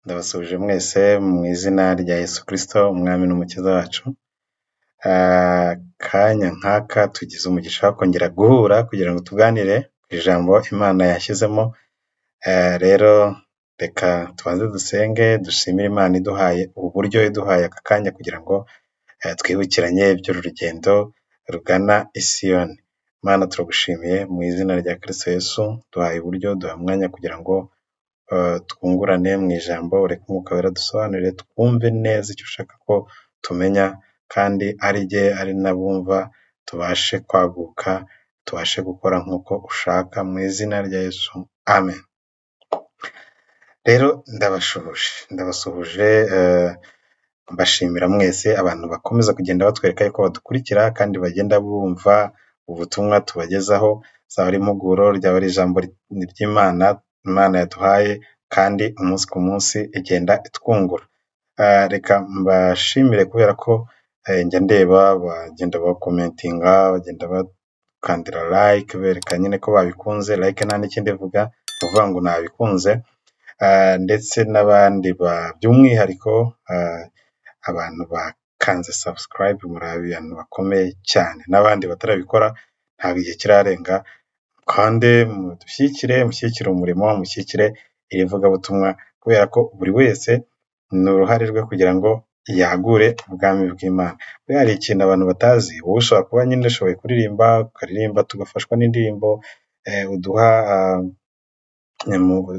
Ndabasuhuje mwese mu izina rya Yesu Kristo umwami n'umukiza wacu, akanya nk'aka tugize umugisha wo kongera guhura kugira ngo tuganire ku ijambo Imana yashyizemo, rero reka tubanze dusenge dushimire Imana iduhaye ubu buryo, iduhaye aka kanya kugira ngo twibukiranye iby'uru rugendo rugana i Siyoni. Mana turagushimiye mu izina rya Kristo Yesu, duhaye uburyo, duhaye umwanya kugira ngo twungurane mu ijambo, ureke Umwuka Wera adusobanurire twumve neza icyo ushaka ko tumenya, kandi ari jye ari n'abumva tubashe kwaguka, tubashe gukora nk'uko ushaka mu izina rya Yesu, amen. Rero ndabashuhuje, ndabasuhuje mbashimira mwese abantu bakomeza kugenda batwereka yuko badukurikira kandi bagenda bumva ubutumwa tubagezaho, zaba ari impuguro, ryaba ari ijambo ry'Imana, Imana yaduhaye kandi umunsi ku munsi igenda itwungura. Reka mbashimire kubera ko njya ndeba bagenda bakomentinga, bagenda bakandira like bereka nyine ko babikunze, like nta n'ikindi ivuga, ni ukuvuga ngo nabikunze, ndetse n'abandi by'umwihariko abantu bakanze subscribe muri abantu bakomeye cyane, n'abandi batarabikora ntabwo igihe kirarenga, mukande mudushyigikire, mushyigikire umurimo, mushyigikire iri vugabutumwa kubera ko buri wese ni uruhare rwe kugira ngo yagure ubwami bw'Imana. Buriya hari ikintu abantu batazi, wowe ushobora kuba nyine ushoboye kuririmba, ukaririmba tugafashwa n'indirimbo uduha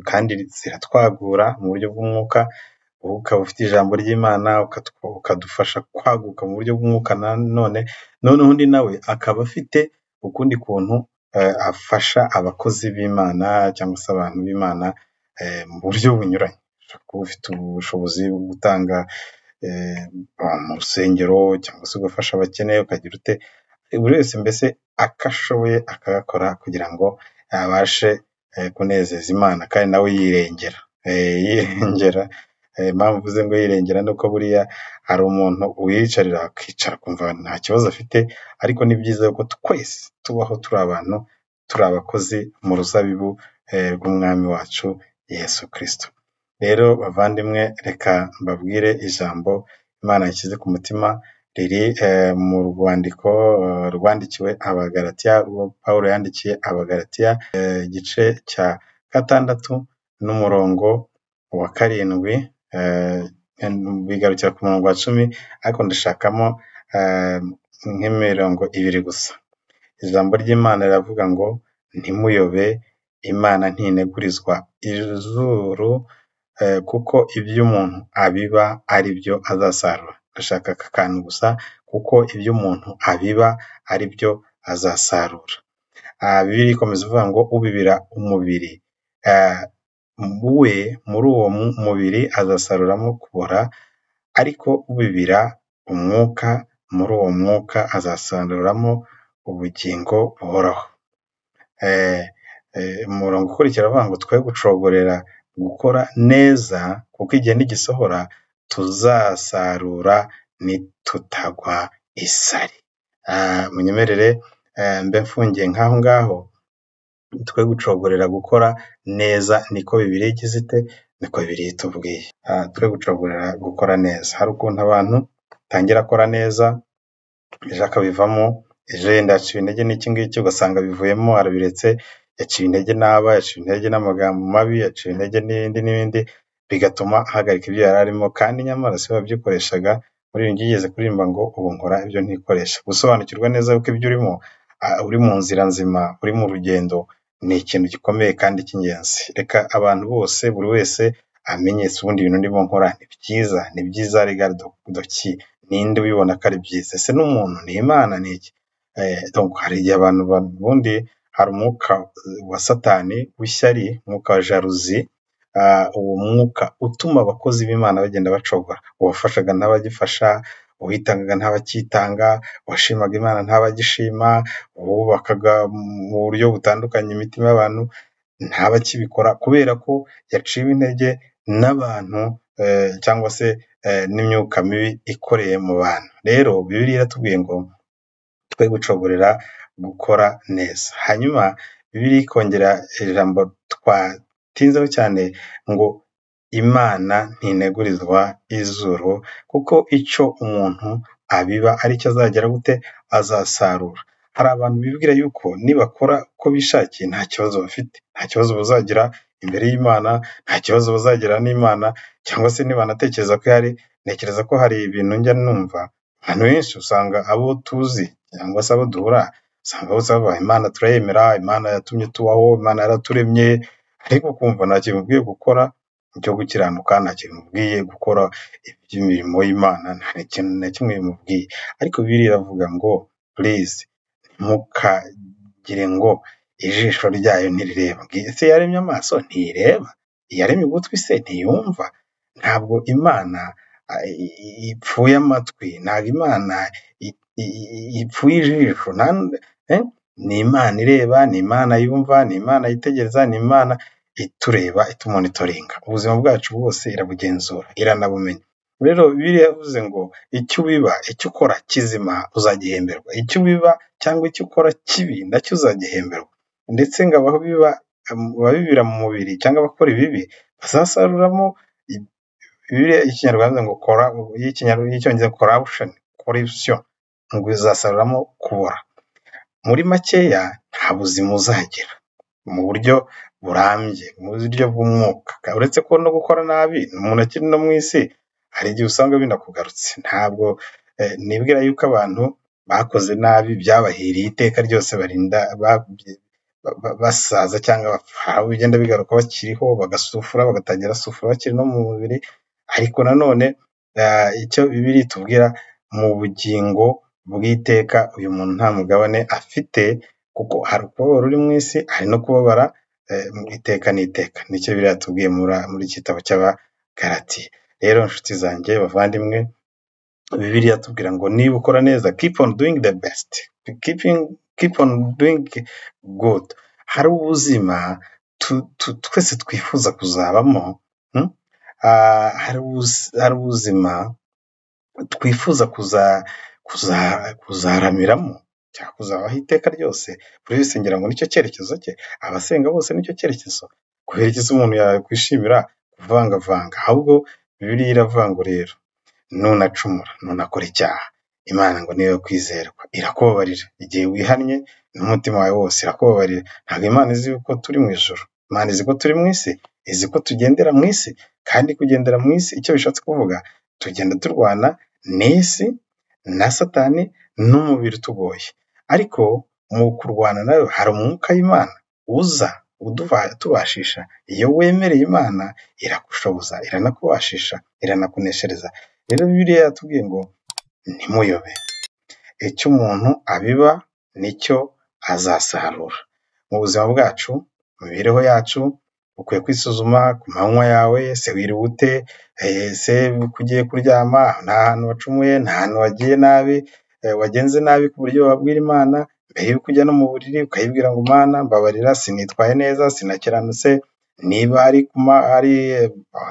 kandi ziratwagura mu buryo bw'umwuka, wowe ukaba ufite ijambo ry'Imana ukadufasha kwaguka mu buryo bw'umwuka nanone, noneho undi nawe akaba afite ukundi kuntu afasha abakozi b'Imana cyangwa se abantu b'Imana mu buryo bunyuranye. Ushobora kuba ufite ubushobozi bwo gutanga mu rusengero cyangwa se ugafasha abakene ukagira ute, buri wese mbese ako ashoboye akagakora kugira ngo abashe kunezeza Imana kandi nawe yirengera, yirengera, impamvu mvuze ngo yirengera ni uko buriya hari umuntu wiyicarira akicara akumva nta kibazo afite, ariko ni byiza ko twese tubaho turi abantu, turi abakozi mu ruzabibu rw'umwami wacu Yesu Kristo. Rero bavandimwe reka mbabwire ijambo Imana yashyize ku mutima, riri mu rwandiko rwandikiwe Abagalatiya, urwo Pawulo yandikiye Abagalatiya, igice cya 6 n'umurongo wa 7, bigarukira ku murongo wa 10, ariko ndashakamo nk'imirongo ibiri gusa. Ijambo ry'Imana riravuga ngo ntimuyobe, Imana ntinegurizwa izuru, kuko ibyo umuntu abiba ari byo azasarura. Ndashaka aka kantu gusa, kuko ibyo umuntu abiba ari byo azasarura. Bibiliya ikomeza ivuga ngo ubibira umubiri we muri uwo mubiri azasaruramo kubora, ariko ubibira umwuka muri uwo mwuka azasaruramo ubugingo buhoraho. Umurongo ukurikira avuga ngo twe gucogorera gukora neza, kuko igihe nigisohora tuzasarura nitutagwa isari. Munyemerere mbe mfungiye nk'aho ngaho, twe gucogorera gukora neza niko Bibiliya igize ite, niko Bibiliya itubwiye. Twe gucogorera gukora neza. Hari ukuntu abantu batangira akora neza, ejo akabivamo, ejo yenda yaciwe intege n'iki ngiki ugasanga abivuyemo arabiretse, yaciwe intege n'aba, yaciwe intege n'amagambo mabi, yaciwe intege n'ibindi n'ibindi, bigatuma ahagarika ibyo yari arimo, kandi nyamara si we wabyikoreshaga. Umuririmbyi yigeze kuririmba ngo ubu nkora ibyo ntikoresha. Gusobanukirwa neza yuko ibyo urimo uri mu nzira nzima, uri mu rugendo, ni ikintu gikomeye kandi cy'ingenzi. Reka abantu bose, buri wese amenye ese ubundi ibintu ndimo nkora ni byiza, ni byiza regarde ki, ninde ubibona ko ari byiza? Ese ni umuntu, ni Imana, ni iki? Hari igihe abantu ubundi hari umwuka wa Satani w'ishyari, umwuka wa jalousie, uwo mwuka utuma abakozi b'Imana bagenda bacogora, uwafashaga ntabagifasha, uwitangaga ntabakitanga, uwashimaga Imana ntabagishima, uwubakaga mu buryo butandukanye imitima y'abantu ntabakibikora, kubera ko yaciwe intege n'abantu cyangwa se n'imyuka mibi ikoreye mu bantu. Rero Bibiliya iratubwiye ngo twe gucogorera gukora neza. Hanyuma Bibiliya ikongera ijambo twatinzeho cyane ngo Imana ntinegurizwa izuru, kuko icyo umuntu abiba aricyo azagera gute? Azasarura. Hari abantu bibwira yuko nibakora uko bishakiye nta kibazo bafite, nta kibazo bazagira imbere y'Imana, nta kibazo bazagira n'Imana, cyangwa se nibanatekereza ko ihari. Ntekereza ko hari ibintu njya numva, abantu benshi usanga abo tuzi cyangwa se abo duhura, usanga bose bavuga Imana turayemera, Imana yatumye tubaho, Imana yaraturemye, ariko ukumva nta kintu ukwiye gukora cyo gukiranuka, nta kintu bimubwiye gukora iby'imirimo y'Imana, nta kintu na kimwe bimubwiye. Ariko Bibiliya iravuga ngo please ntimukagire ngo ijisho ryayo ntirireba. Ese yaremye amaso ntireba? Iyaremye ugutwi se ntiyumva? Ntabwo Imana ipfuye amatwi, ntabwo Imana ipfuye ijisho, ni Imana ireba, ni Imana yumva, ni Imana yitegereza, ni Imana itureba, itumonitoringa. Ubuzima bwacu bwose irabugenzura, iranabumenya. Rero Bibiliya yavuze ngo icyo ubiba, icyo ukora kizima uzagihemberwa, icyo ubiba cyangwa icyo ukora kibi nacyo uzagihemberwa. Ndetse ngo ababibira mu mubiri cyangwa abakora ibibi bazasaruramo. Bibiliya y'Ikinyarwanda ngo kora, y'Icyongereza corruption, corruption, ngo izasaruramo kubora. Muri makeya nta buzima uzagira mu buryo burambye, mu buryo bw'umwuka. Uretse ko no gukora nabi umuntu akiri no mu isi, hari igihe usanga binakugarutse. Ntabwo nibwira yuko abantu bakoze nabi byabahiriye iteka ryose barinda basaza cyangwa bapfa. Hari abo bigenda bigaruka bakiriho bagasufura, bagatangira sufura bakiri no mu mubiri, ariko nanone icyo Bibiliya itubwira mu bugingo bw'iteka, uyu muntu nta mugabane afite, kuko hari ukubabara uri mu isi, hari no kubabara mu iteka n'iteka. Nicyo Bibiliya yatubwiye muri iki gitabo cy'Abagalatiya. Rero nshuti zanjye bavandimwe, Bibiliya itubwira ngo niba ukora neza keep on doing the best, keep on doing good. Hari ubuzima twese twifuza kuzabamo, hari ubuzima twifuza kuzaramiramo cyangwa kuzabaho iteka ryose. Buri wese ngira ngo nicyo cyerekezo cye, abasenga bose nicyo cyerekezo. Kubera iki se umuntu yakwishimira kuvangavanga? Ahubwo Bibiliya iravuga ngo rero nunacumura, nunakora icyaha, Imana ngo niyo yo kwizerwa, irakubabarira. Igihe wihannye n'umutima wawe wose irakubabarira. Ntabwo Imana izi yuko turi mu ijuru, Imana izi ko turi mu isi, izi ko tugendera mu isi, kandi kugendera mu isi icyo bishatse kuvuga, tugenda turwana n'isi na Satani n'umubiri utugoye. Ariko mu kurwana nayo hari umwuka w'Imana uza utubashisha. Iyo wemereye Imana iragushoboza, iranakubashisha, iranakuneshereza. Rero Bibiliya yatubwiye ngo ntimuyobe, icyo umuntu abiba nicyo azasarura. Mu buzima bwacu, mu mibereho yacu, ukwiye kwisuzuma ku manywa yawe, ese wiriwe ute? Ese ko ugiye kuryama nta hantu wacumuye, nta hantu wagiye nabi, wagenze nabi ku buryo wabwira Imana, mbere y'uko ujya no mu buriri ukayibwira ngo Mana mbabarira sinitwaye neza, sinakiranutse, niba ari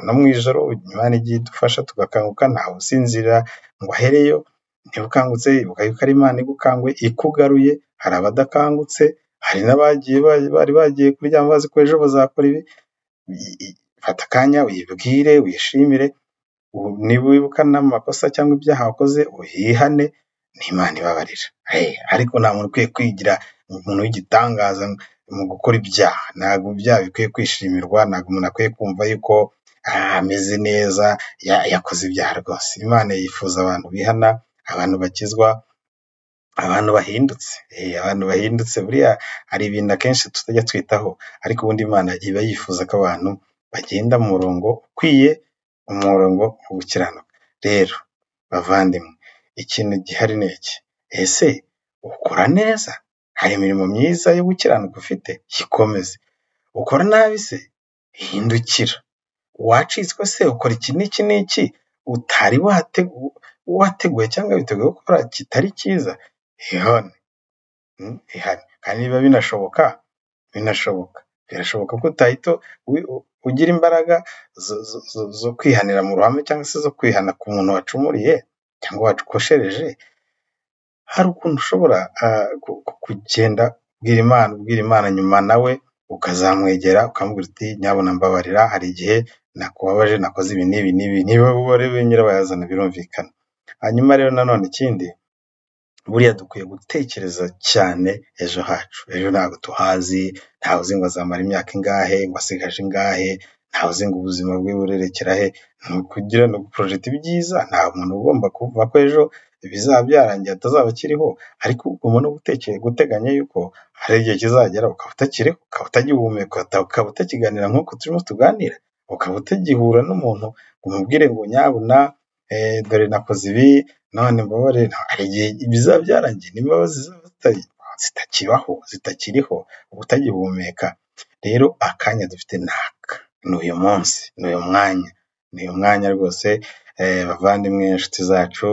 no mu ijoro Imana igiye idufasha tugakanguka, ntawe usinzira ngo ahereyo, niba ukangutse ibuka yuko ari Imana igukanguye ikugaruye, hari abadakangutse, hari n'abagiye bari bagiye kuryama bazi ko ejo bazakora ibi, fata akanya uyibwire, wishimire, niba wibuka n'amakosa cyangwa ibyaha wakoze uyihane, ni Imana ibabarira. Ariko nta muntu ukwiye kwigira umuntu w'igitangaza mu gukora ibyaha, ntabwo ibyaha bikwiye kwishimirwa, ntabwo umuntu akwiye kumva yuko ameze neza yakoze ibyaha rwose. Imana yifuza abantu bihana, abantu bakizwa, abantu bahindutse, abantu bahindutse. Buriya hari ibintu akenshi tutajya twitaho, ariko ubundi Imana iba yifuza ko abantu bagenda mu murongo ukwiye, umurongo wo gukiranuka. Rero bavandimwe, ikintu gihari ni iki: ese ukora neza? Hari imirimo myiza yo gukiranuka ufite? Yikomeze. Ukora nabi se? Hindukira. Wacitswe se ukora iki n'iki n'iki utari wateguye cyangwa witeguye gukora kitari cyiza? Ihane, ihane. Kandi niba binashoboka, birashoboka ko utahita ugira imbaraga zo kwihanira mu ruhame cyangwa se zo kwihana ku muntu wacumuriye cyangwa wakoshereje, hari ukuntu ushobora kugenda ubwira Imana, nyuma nawe ukazamwegera ukamubwira uti nyabuna mbabarira, hari igihe nakubabaje, nakoze ibi n'ibi n'ibi, niba ari we nyirabayazana birumvikana. Hanyuma rero nanone ikindi, buriya dukwiye gutekereza cyane ejo hacu, ejo ntabwo tuhazi, ntawe uzi ngo azamara imyaka ingahe, ngo asigaje ingahe, ntawe uzi ngo ubuzima bwe burerekera he, ni ukugira ni uguporojeta ibyiza, nta muntu ugomba kuvuga ko ejo bizaba byarangiye atazaba akiriho, ariko ugomba no guteganya yuko hari igihe kizagera ukaba utakiriho, ukaba utagihumeka, ukaba utakiganira nk'uko turimo tuganira, ukaba utagihura n'umuntu ngo umubwire ngo nyabuna dore nakoze ibi none mbabarire, hari igihe bizaba byarangiye n'imbabazi zitakibaho, zitakiriho, uba utagihumeka. Rero akanya dufite ni aka, ni uyu munsi, ni uyu mwanya, ni uyu mwanya rwose bavandimwe, inshuti zacu,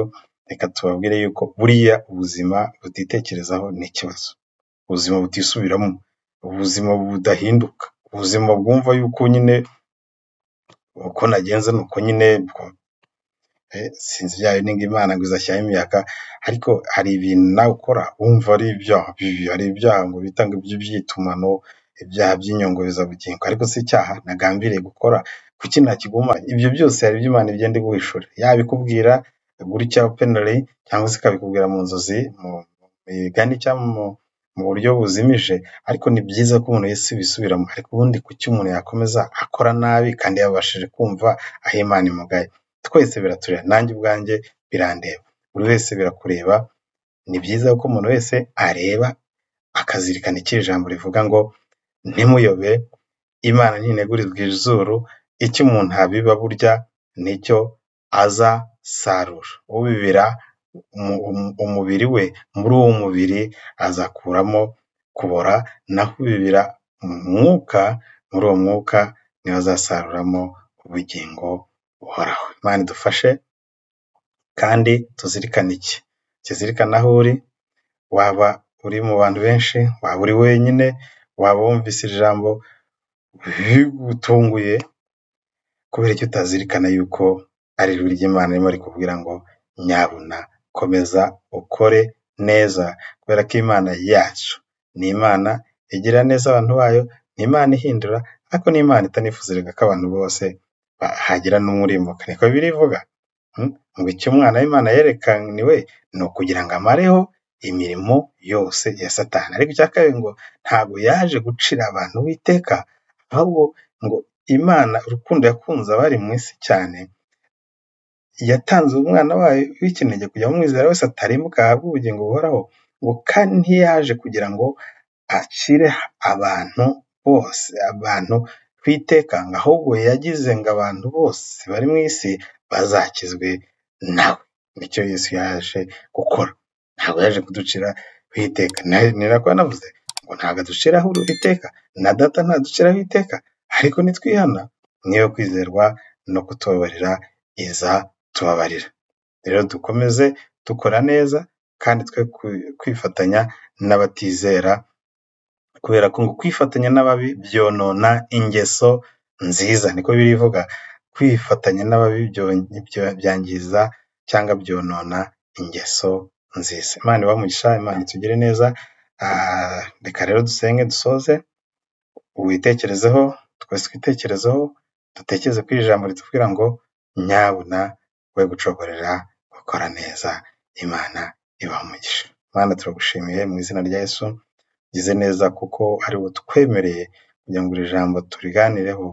reka tubabwire yuko buriya ubuzima butitekerezaho ni ikibazo, ubuzima butisubiramo, ubuzima budahinduka, ubuzima bwumva yuko nyine uko nagenze ni uko nyine, sinzi bya bindi ngo Imana ngo izashyiraho imiyaga, ariko hari ibintu nawe ukora wumva ari ibyaha bibi, hari ibyaha ngo bita ngo iby'ibyitumano, ibyaha by'inyongozabugingo, ariko si icyaha nagambiriye gukora, kuki nakiguma? Ibyo byose hari ibyo Imana igenda iguhishura, yaba ikubwira gutya openly cyangwa se ikabikubwira mu nzozi, mu migani cyangwa mu buryo buzimije, ariko ni byiza ko umuntu wese yisubiramo, ariko ubundi kuki umuntu yakomeza akora nabi kandi yabashije kumva aho Imana imugaye? Twese biratureba, nanjye ubwanjye birandeba, buri wese birakureba, ni byiza ko umuntu wese areba akazirikana icyo ijambo rivuga ngo ntimuyobe, Imana ntinegurizwa izuru, icyo umuntu abiba burya nicyo azasarura, ubibira umubiri we, muri uwo mubiri azakuramo kubora, naho ubibira umwuka, muri uwo mwuka niwe azasaruramo ubugingo buhoraho. Imana idufashe kandi tuzirikane iki, tuzirikane aho uri, waba uri mu bantu benshi, waba uri wenyine, waba wumvise ijambo rigutunguye, kubera icyo utazirikana yuko ari ijwi ry'Imana ririmo rikubwira ngo nyabuna komeza ukore neza, kubera ko Imana yacu ni Imana igirira neza abantu bayo, ni Imana ihindura, ariko ni Imana itanifuziraga ko abantu bose hagira n'umwe urimbuka, niko Bibiliya ivuga ngo icyo umwana w'Imana yerekaniwe ni ukugira ngo amareho imirimo yose ya Satani, ariko icya kabiri ngo ntabwo yaje gucira abantu uwiteka, ahubwo ngo Imana urukundo yakunze abari mu isi cyane, yatanze umwana wayo w'ikinege kugira ngo umwizera wese atarimbuka ahabwe ubugingo buhoraho, ngo kandi ntiyaje kugira ngo acire abantu bose abantu ku iteka, ngo ahubwo yagize ngo abantu bose bari mu isi bazakizwe nawe. Nicyo Yesu yaje gukora, ntabwo yaje kuducira ku iteka, ni nako yanavuze ngo ntabwo aduciraho iteka, na data ntaduciraho iteka, ariko nitwihana niyo kwizerwa no kutubabarira iza tubabarira. Rero dukomeze dukora neza kandi twe kwifatanya n'abatizera, kubera ko ngo kwifatanya n'ababi byonona ingeso nziza, niko Bibiliya ivuga, kwifatanya n'ababi byangiza cyangwa byonona ingeso nziza. Imana ibahe umugisha, Imana itugire neza, reka rero dusenge dusoze, witekerezeho, twese twitekerezeho, dutekereze kuri iri jambo ritubwira ngo nyabuna we gucogorera gukora neza, Imana ibahe umugisha. Mana turagushimiye mu izina rya Yesu, ugize neza kuko ari wowe utwemereye kugira ngo iri jambo turiganireho,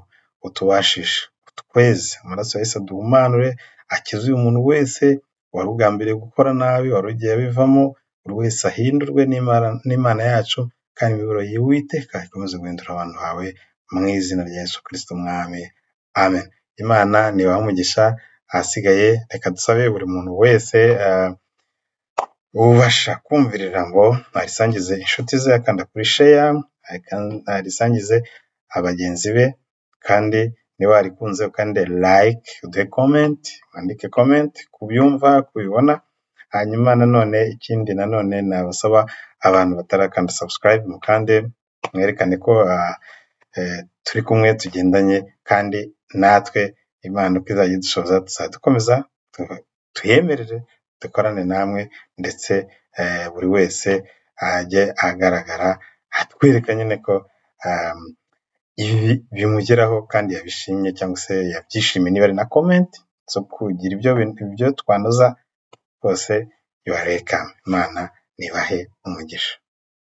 utubashishe, utweze, amaraso ya Yesu aduhumanure, akize uyu muntu wese wari ugambiriye gukora nabi, wari ugiye abivamo, buri wese ahindurwe n'Imana yacu, kandi imiburo y'Uwiteka ikomeze guhindura abantu bawe mu izina rya Yesu Kristo Umwami, amen. Imana nibahe umugisha, ahasigaye reka dusabe buri muntu wese ubasha kumvira ijambo arisangize inshuti ze, akanda kuri sheya, arisangize abagenzi be, kandi niba warikunze ukande like, uduhe komenti, wandike komenti ku byumva, ku bibona, hanyuma nanone ikindi nanone nabasaba abantu batarakanda subscribe mukande mwerekane ko turi kumwe tugendanye, kandi natwe Imana uko izajya idushoboza tuzajya dukomeza tuyemerere dukorane namwe, ndetse buri wese ajye agaragara atwereka nyine ko Ibi bimugeraho kandi yabishimye cyangwa se yabyishimiye, niba ari na comment zo kugira ibyo twanoza rwose you are welcome. Imana nibahe umugisha.